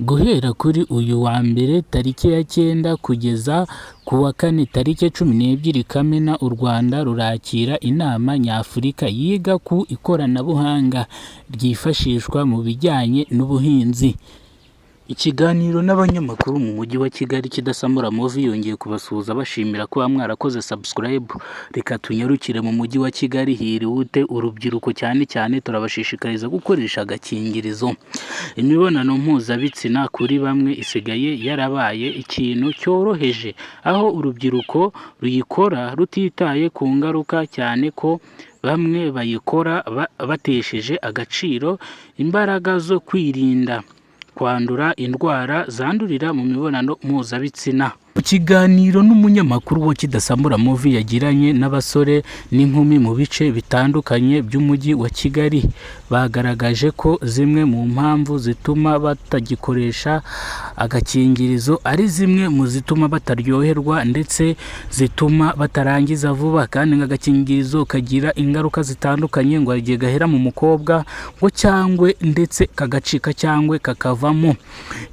Guhera kuri uyu wa mbere tariki ya 9 kugeza ku wa kane tariki 12 Kamena, u Rwanda rurakira inama nyafurika yiga ku ikoranabuhanga ryifashishwa mu bijyanye n'ubuhinzi. Ikiganiro n'abanyamakuru mu mujyi wa Kigali, Kidasamura Movie yongeye kubasuhuza bashimira kuba mwarakoze subscribe. Reka tunyarukire mu mujyi wa Kigali hirihute. Urubyiruko cyane cyane turabashishikariza gukoresha agakingirizo. Imibonano mpuzabitsina kuri bamwe isigaye yarabaye ikintu cyoroheje, aho urubyiruko ruyikora rutitaye ku ngaruka, cyane ko bamwe bayikora batesheje agaciro imbaraga zo kwirinda kwandura indwara zandurira mu mibonano mpuzabitsina. Mu kiganiro n'umunyamakuru wa Kidasamura Movie yagiranye n'abasore n'inkumi mu bice bitandukanye by'umujyi wa Kigali, bagaragaje ko zimwe mu mpamvu zituma batagikoresha agakingirizo ari zimwe mu zituma bataryoherwa ndetse zituma batarangiza vuba, kandi ngo agakingirizo kagira ingaruka zitandukanye, ngo hari igihe gahera mu mukobwa ngo cyangwe ndetse kagacika cyangwe kakavamo,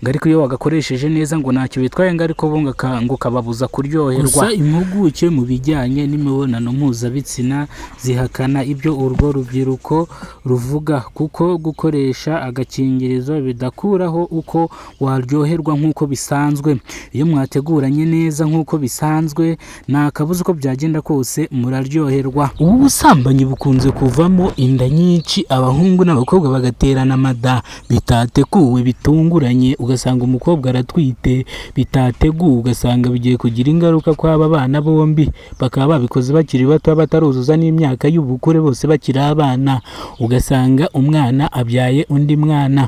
ngo ariko iyo wagakoresheje neza ngo ntacyo bitwaye, ngo ariko bo ngo kababuza kuryoherwa. Gusa impuguke mu bijyanye n'imibonano mpuzabitsina zihakana ibyo urwo rubyiruko ruvuga, kuko gukoresha agakingirizo bidakuraho uko waryoherwa nk'uko bisanzwe. Iyo mwateguranye neza nk'uko bisanzwe, nta kabuza uko byagenda kose muraryoherwa. Ubu busambanyi bukunze kuvamo inda nyinshi, abahungu n'abakobwa bagaterana amada bitateguwe bitunguranye, ugasanga umukobwa aratwite bitateguwe, ugasanga bigiye kugira ingaruka kw'aba bana bombi, bakaba babikoze bakiri bato bataruzuza n'imyaka y'ubukure, bose bakiri abana, ugasanga umwana abyaye undi mwana.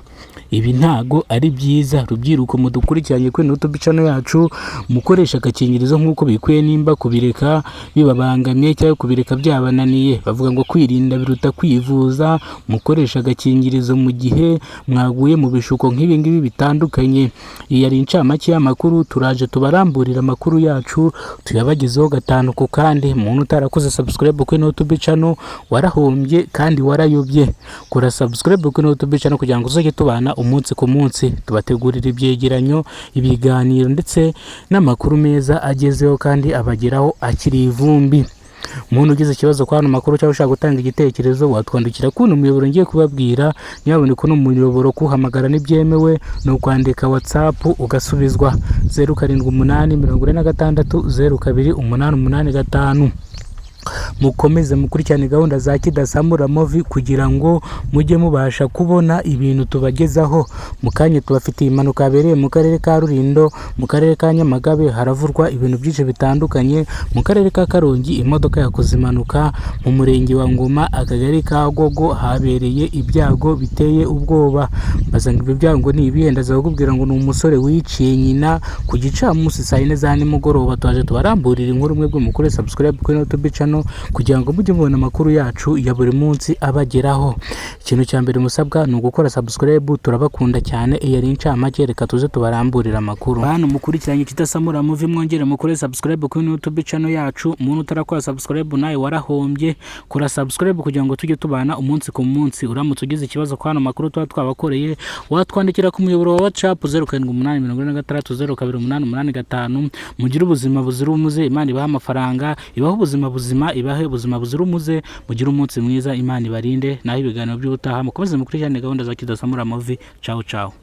Ibi ntago ari byiza. Rubyiruko mudukurikiranye kuri YouTube channel yacu, mukoresha agakingirizo nk'uko bikwiye. Nimba kubireka bibabangamiye cyangwa kubireka byabananiye, bavuga ngo kwirinda biruta kwivuza. Mukoresha agakingirizo mu gihe mwaguye mu bishuko nk'ibi ngibi bitandukanye. Iyi yari incamake y'amakuru. Turaje tubaramburira amakuru yacu, tuyabagezeho gatanu ku kandi. Umuntu utarakoze subscribe kuri YouTube channel, warahombye kandi warayobye. Kora subscribe kuri YouTube channel kugira ngo uzajye tubana umunsi ku munsi, tubategurira ibyegeranyo, ibiganiro ndetse n'amakuru meza agezeho kandi abageraho akiri ivumbi. Umuntu ugize ikibazo kwa hano makuru cyangwa ushaka gutanga igitekerezo, watwandikira kuno muyoboro ngiye kubabwira. Nyaboneka uno muyoboro kuhamagara ntibyemewe, ni ukwandika WhatsApp ugasubizwa: 0784602885. Mukomeze mukurikirane gahunda za Kidasamura Movie kugira ngo mujye mubasha kubona ibintu tubagezaho. Mu kanya tubafitiye impanuka yabereye mu karere ka Rulindo, mu karere ka Nyamagabe haravurwa ibintu byinshi bitandukanye, mu karere ka Karongi imodoka yakoze impanuka, mu murenge wa Ngoma, akagari ka Gogo habereye ibyago biteye ubwoba. Mbaza ngo ibyo byago ni ibihe? Ndaza kukubwira ngo ni umusore wiciye nyina ku gicamunsi saa 4 za nimugoroba. Twaje tubaramburira inkuru, mwebwe mukore subscribe kuri YouTube channel kugira ngo mujye mubona amakuru yacu ya buri munsi abageraho. Ikintu cya mbere musabwa ni ugukora subscribe. Turabakunda cyane. Iyi ari incamake, reka tuze tubaramburira amakuru. Bantu mukurikiranye Kidasamura Movie, mwongere mukore subscribe kuri YouTube channel yacu. Umuntu utarakora subscribe nawe warahombye. Kora subscribe kugira ngo tujye tubana umunsi ku munsi. Uramutse ugize ikibazo kwa hano makuru tuba twabakoreye, watwandikira ku muyoboro wa WhatsApp 0784602885. Mugire ubuzima buzira umuze. Imana ibahe amafaranga, ibahe ubuzima buzima, ibahe ubuzima buzira umuze. Mugire umunsi mwiza, Imana ibarinde. Naho ibiganiro by'ubutaha, mukomeze mukurikirane gahunda za Kidasamura Movie. Ciao ciao.